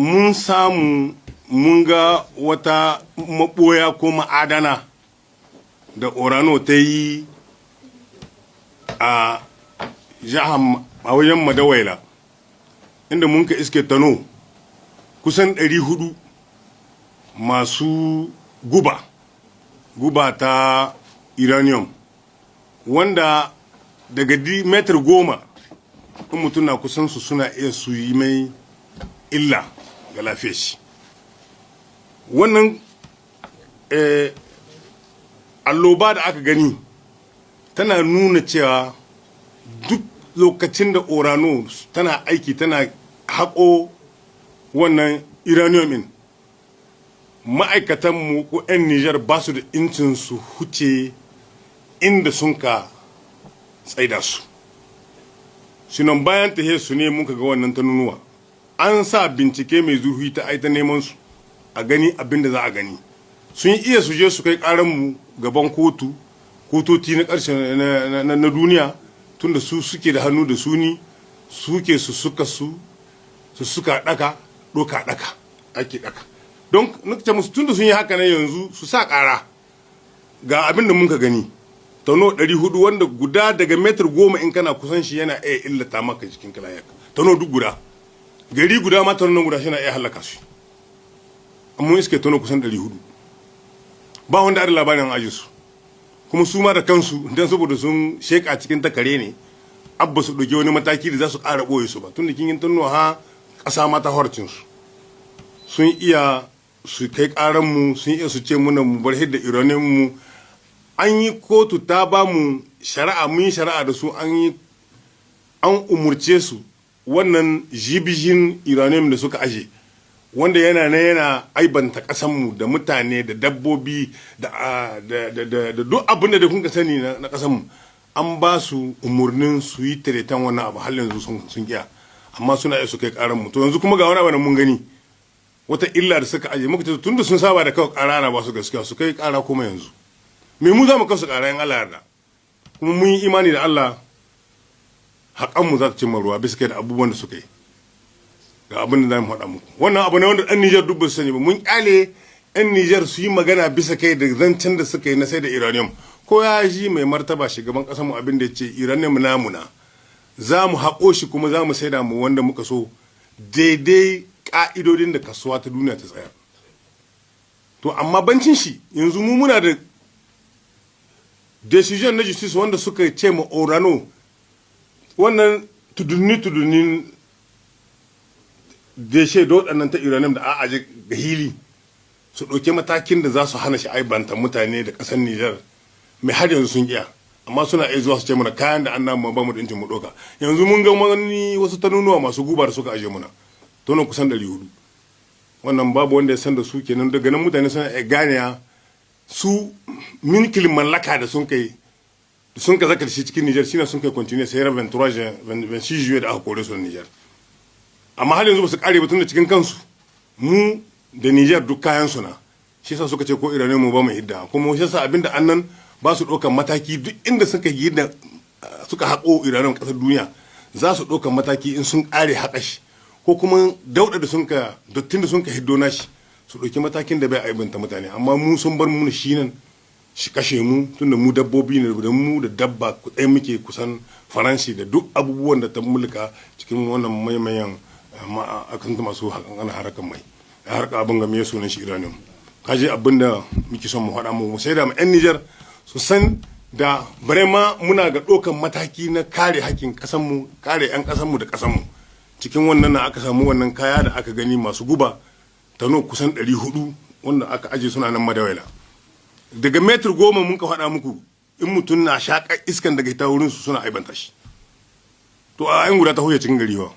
Mun samu mun ga wata maɓoya ko ma'adana da Orano ta yi a jihar, a wajen Madawaila, inda mun ka iske tonneau kusan 400 masu guba, guba ta uranium, wanda daga metar 10 in mutum na kusan su, suna iya su yi mai illa ga lafiyar shi. Wannan alloba da aka gani tana nuna cewa duk lokacin da Orano tana aiki, tana haƙo wannan uranium in, ma'aikatanmu ko 'yan Nijar ba su da incin su huce inda sun ka tsaida su. Sinon bayan ta su ne muka ga wannan tanunuwa. An sa bincike mai zurfi ta aita neman su a gani abin da za a gani. Sun iya su je su kai mu gaban kotu, kototi na ƙarshe na duniya, tunda su suke da hannu da suni, suke su suka su su suka daka doka daka ake daka. Don nuka musu, tunda sun yi haka ne, yanzu su sa ƙara. Ga abin da muka gani, tonneau 400, wanda guda daga metar 10 in kana kusan shi yana iya illata maka jikin kalayaka. Tonneau duk guda, gari guda ma tonneau guda shi na iya halaka su. Amma iske tonneau kusan 400, ba wanda ada labarin aji su. Kuma su ma da kansu, don saboda sun sheka cikin takare ne, abba su ɗauki wani mataki da za su ƙara ɓoye su ba, tun da kin tonneau ha ƙasa ma ta horcin su. Sun iya su kai ƙaran mu, sun iya su ce muna mu bar hidda uranium mu. An yi kotu ta ba mu shari'a, mun yi shari'a da su, an yi an umurce su wannan jibijin uranium da suka aje, wanda yana na yana aibanta ƙasanmu da mutane da dabbobi da duk abin da kun sani na ƙasanmu. An ba su umarnin su yi traiter wannan abu, har yanzu sun kiya, amma suna iya su kai ƙaran mu. To yanzu kuma ga wani abu da mun gani, wata illa da suka aje. Muka ce tunda sun saba da kawai ƙara na ba su gaskiya, su kai ƙara kuma yanzu me mu za mu kasu ƙara in Allah yarda. Kuma mun yi imani da Allah, haƙan mu za ta cimma ruwa bisa kai da abubuwan da suka yi. Ga abin da za mu faɗa muku, wannan abu ne wanda ɗan Nijar duk ba su sani ba. Mun kyale ɗan Nijar su yi magana bisa kai da zancen da suka yi na sai da uranium. Ko ya ji mai martaba shugaban ƙasar mu abin da ya ce, uranium namu na za mu haƙo shi, kuma za mu saida mu wanda muka so, daidai ƙa'idodin da kasuwa ta duniya ta tsaya. To amma bancin shi, yanzu mu muna da decision na justice wanda suka ce ma Orano wannan tudunni tudunnin déchets da waɗannan ta uranium da a aje ga hili, su ɗauki matakin da za su hana shi aibanta mutane da ƙasar Nijar mai. Har yanzu sun iya, amma suna iya zuwa su ce mana kayan da an namu ba mu da incin mu ɗauka. Yanzu mun ga wani wasu tanunuwa masu guba da suka aje muna, tonneau kusan 400. Wannan babu wanda ya san da su. Kenan daga nan mutane suna iya ganewa su milkin mallaka da sun kai, da sun ka zaka da shi cikin Niger, shine sun kai continue sai ran 23, 26 juillet da aka kore su Niger. Amma har yanzu ba su kare ba, tun da cikin kansu mu da Niger duk kayan su na. Shi yasa suka ce ko uranium mu ba mu hidda. Kuma shi yasa abinda annan ba su ɗaukan mataki, duk inda suka yi da suka haƙo uranium ƙasar duniya, za su ɗaukan mataki in sun ƙare haƙa shi, ko kuma dauɗa da sun ka dottin da sun ka hiddo nashi, su ɗauki matakin da bai aibanta mutane. Amma mu sun bar mu shi nan shi kashe mu, tunda mu dabbobi ne, da mu da dabba ɗaya muke kusan faransi da duk abubuwan da ta mulka cikin wannan maimayan akan masu ana harkar mai, harkar abin ga me sunan shi, uranium. Kaje abin da muke son mu faɗa mu sai da mu 'yan Nijar su san da vraiment muna ga ɗaukan mataki na kare hakkin ƙasanmu, kare 'yan ƙasanmu da ƙasanmu. Cikin wannan na aka samu wannan kaya da aka gani masu guba, tonneau kusan 400, wanda aka aje suna nan Madawaila. Daga metar 10, mun ka faɗa muku, in mutum na shaƙar iskan daga ita wurin su, suna aibanta shi. To a yan guda ta huye cikin gari ba.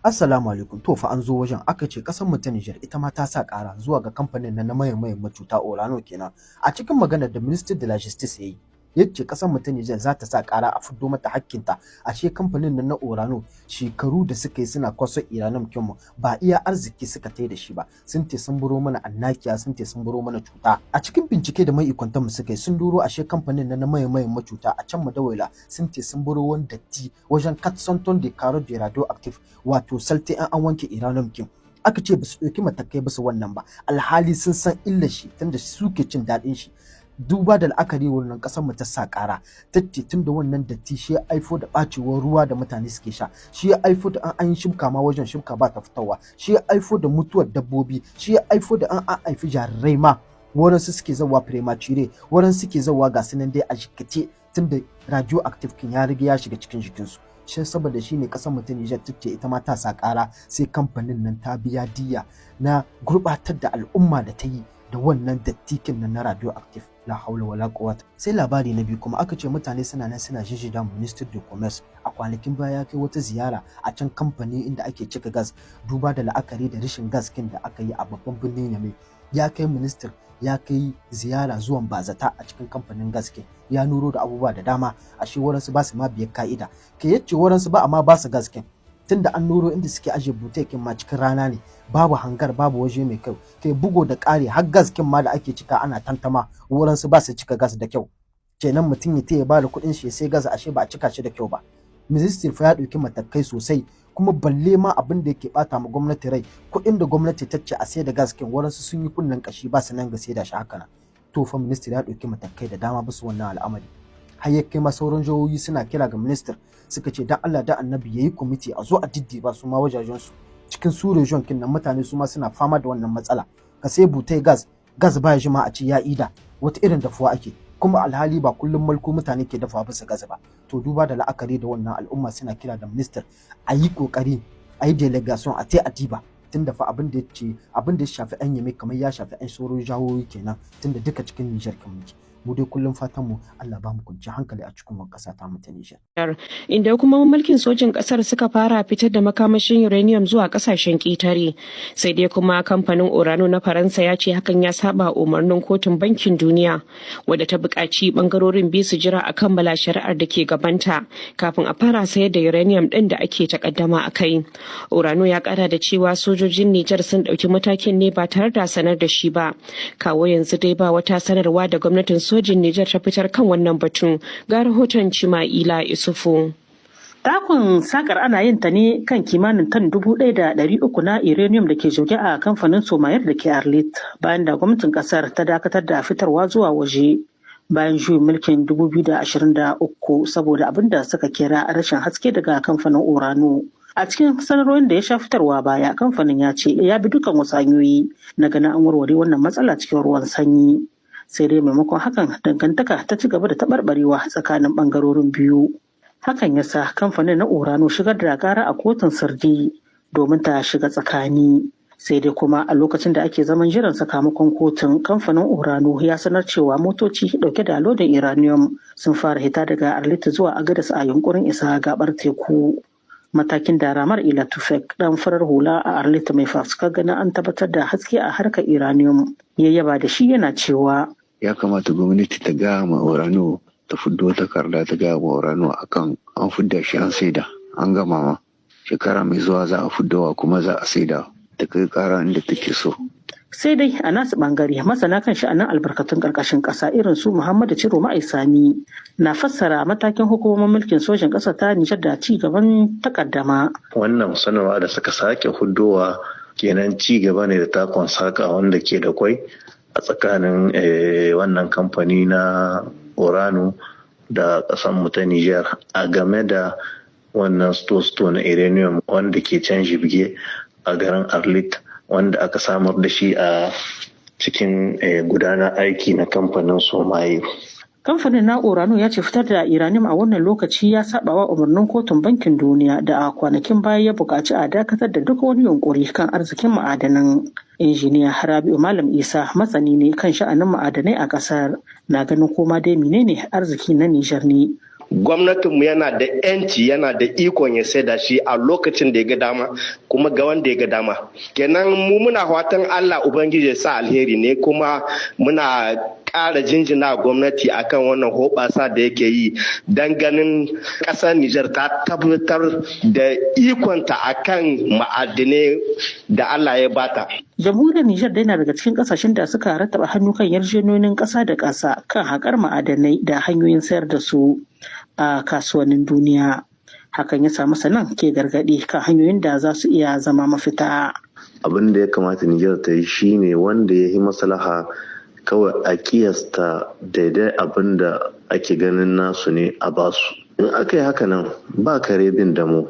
Assalamu alaikum. To fa an zo wajen, aka ce kasar mu ta Niger ita ma ta sa ƙara zuwa ga kamfanin na maye maye macuta Orano kenan. A cikin maganar da Minister de la Justice yayi, yace kasar mu ta Niger za ta sa ƙara a fiddo mata hakkinta. Ashe kamfanin nan na Orano, shekaru da suka yi suna kwaso uranium kinmu, ba iya arziki suka tai da shi ba, sun te sun buro mana annakiya, sun te sun buro mana cuta. A cikin bincike da ma'aikatan mu suka yi, sun duro ashe kamfanin nan na maye maye macuta a can Madawaila sun te sun buro wani datti wajen 400 tonnes de carottes de radioactive, wato saleté an wanke uranium kin. Aka ce ba su ɗauki matakai bisa wannan ba, alhali sun san illar shi tunda suke cin daɗin shi. Duba da la'akari wannan, ƙasar mu ta sa ƙara, ta ce tun da wannan datti shi ya aifo da ɓacewar ruwa da mutane suke sha, shi ya aifo da an yi shibka ma wajen shibka ba ta fitowa, shi ya aifo da mutuwar dabbobi, shi ya aifo da an haifi jarirai ma wurin su suke zawa prématuré, wurin suke zawa ga su nan dai a jikace, tunda radioactive kin ya riga ya shiga cikin jikinsu. Shi saboda shi ne kasar mu ta Niger ta ce ita ma ta sa ƙara sai kamfanin nan ta biya diya na gurɓatar da al'umma da ta yi da wannan dattikin nan na radioactive. La haula wala quwwata. Sai labari na biyu kuma, aka ce mutane suna nan suna jijjida Minister de Commerce. A kwanakin baya ya kai wata ziyara a can kamfani inda ake cika gas. Duba da la'akari da rashin gas kin da aka yi a babban birnin Yamai, ya kai minister ya kai ziyara zuwan bazata a cikin kamfanin gas kin, ya nuro da abubuwa da dama. A shi wurinsu ba su ma biyar ka'ida ke yace wurinsu ba amma ba su gas kin, tunda an nuro inda suke ajiye butekin ma cikin rana ne, babu hangar, babu waje mai kyau. Kai bugo da ƙari, har gas kin ma da ake cika ana tantama, wurin su ba su cika gas da kyau. Kenan mutum ya ya bada kuɗin shi sai gas ashe ba a cika shi da kyau ba. Ministry fa ya ɗauki matakai sosai kuma, balle ma abin da yake bata ma gwamnati rai, kuɗin da gwamnati ta ce a sai da gas kin, wurin su sun yi kunnen kashi, ba su nan ga sai da shi haka nan. To fa ministry ya ɗauki matakai da dama bisa wannan al'amari, har ya kai ma sauran jihohi suna kira ga minister, suka ce dan Allah da Annabi yayi kwamiti a zo a diddiba su ma wajajen su cikin su region kin nan, mutane su ma suna fama da wannan matsala. Ka sai bouteille gas, gas ba ya ma a ce ya ida, wata irin dafuwa ake kuma, alhali ba kullum malko mutane ke dafa bisa gas ba. To duba da la'akari da wannan, al'umma suna kira da minister a yi kokari a yi delegation a tai a diba, tunda fa abin da ya ce abin da ya shafi yan Yame kamar ya shafi yan sauran jihohi kenan, tunda duka cikin Nijar kan muke. Mu dai kullum fatan mu Allah ba mu kwanci hankali a cikin ƙasa ta mu ta Nijar. Inda kuma mulkin sojin kasar suka fara fitar da makamashin uranium zuwa kasashen ƙetare. Sai dai kuma kamfanin Orano na Faransa ya ce hakan ya saba umarnin kotun Bankin Duniya, wadda ta buƙaci bangarorin biyu su jira a kammala shari'ar da ke gabanta kafin a fara sayar da uranium ɗin da ake takaddama a kai. Orano ya kara da cewa sojojin Nijar sun ɗauki matakin ne ba tare da sanar da shi ba. Kawo yanzu dai ba wata sanarwa da gwamnatin sojin Nijar ta fitar kan wannan batun. Ga rahoton Cima'ila Isufu. Takun sakar ana yin ta ne kan kimanin tan 1,300 na uranium da ke jibge a kamfanin Somayer da ke Arlit, bayan da gwamnatin kasar ta dakatar da fitarwa zuwa waje bayan juyin mulkin 2023 saboda abin da suka kira rashin haske daga kamfanin Orano. A cikin sanarwar da ya sha fitarwa baya, kamfanin ya ce ya bi dukan wasu hanyoyi na ganin an warware wannan matsala cikin ruwan sanyi. Sai dai maimakon hakan, dangantaka ta ci gaba da taɓarɓarewa tsakanin ɓangarorin biyu. Hakan ya sa kamfanin na Orano shigar da kara a kotun Sirdi domin ta shiga tsakani. Sai dai kuma a lokacin da ake zaman jiran sakamakon kotun, kamfanin Orano ya sanar cewa motoci dauke da lodin uranium sun fara hita daga Arlita zuwa Agadas a yunkurin isa gabar teku, matakin da Ramar Ila Tufek, dan farar hula a Arlita mai fafutukar ganin an tabbatar da haske a harkar uranium, ya yaba da shi, yana cewa: Ya kamata gwamnati ta gaya ma Orano, ta fiddo takarda ta gaya ma Orano akan an fidda shi, an saida, an gama ma. Shekara mai zuwa za a fiddowa kuma za a saida, ta kai kara inda take so. Sai dai a nasu bangare, masana kan sha'anin albarkatun karkashin kasa irin su Muhammadu Ciro Ma'aisani na fassara matakin hukumomin mulkin sojin ƙasa ta Nijar da ci gaban takaddama. Wannan sanarwa da suka sake huddowa kenan ci gaba ne da takon saka wanda ke da kwai a tsakanin wannan kamfani na Orano da ƙasar mu ta Nijar a game da wannan sto-sto na uranium wanda ke can jibge a garin Arlit, wanda aka samar da shi a cikin gudanar aiki na kamfanin Somaye. Kamfanin na Orano ya ce fitar da uranium a wannan lokaci ya sabawa umarnin kotun Bankin Duniya da a kwanakin baya ya buƙaci a dakatar da duk wani yunkuri kan arzikin ma'adanan. Injiniya Rabi'u Malam Isa masani ne kan sha'anin ma'adanai a ƙasar, na ganin koma dai menene, arziki na Nijar ne. Gwamnatinmu yana da yanci, yana da ikon ya saida shi a lokacin da ya ga dama kuma ga wanda ya ga dama. Kenan mu muna fatan Allah Ubangiji ya sa alheri ne, kuma muna ƙara jinjina gwamnati akan wannan hoɓasa da yake yi don ganin ƙasar Nijar ta tabbatar da ikonta akan ma'adinai da Allah ya bata. Jamhuriyar Nijar dai na daga cikin kasashen da suka rattaba hannu kan yarjejeniyoyin ƙasa da ƙasa kan haƙar ma'adanai da hanyoyin sayar da su a kasuwannin duniya. Hakan ya sa masanan ke gargaɗi kan hanyoyin da za su iya zama mafita. Abin da ya kamata Nijar ta yi shine wanda ya yi maslaha, kawai a kiyasta daidai abin da ake ganin nasu ne a basu. In aka yi haka nan, ba kare bin damo,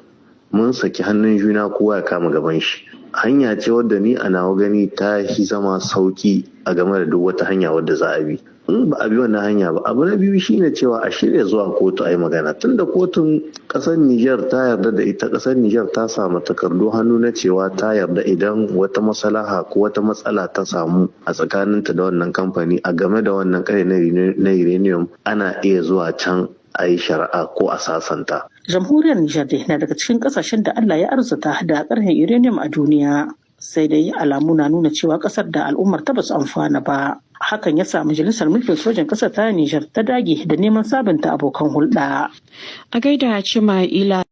mun saki hannun juna, kowa ya kama gaban shi. Hanya ce wadda ni a nawa gani ta yi zama sauki a game da duk wata hanya wadda za a bi in ba a bi wannan hanya ba. Abu na biyu shine cewa a shirya zuwa kotu a yi magana, tunda kotun kasar Niger ta yarda da ita. Kasar Niger ta samu takardu hannu na cewa ta yarda idan wata maslaha ko wata matsala ta samu a tsakaninta da wannan kamfani a game da wannan kare na uranium, ana iya zuwa can a yi shari'a ko a sasanta. Jamhuriyar Nijar dai na daga cikin kasashen da Allah ya arzuta da karhen uranium a duniya. Sai dai alamu na nuna cewa kasar da al'ummar ta basu amfana ba. Hakan ya sa majalisar mulkin sojan kasar ta Nijar ta dage da neman sabunta abokan hulɗa. A gaida Cima'ila.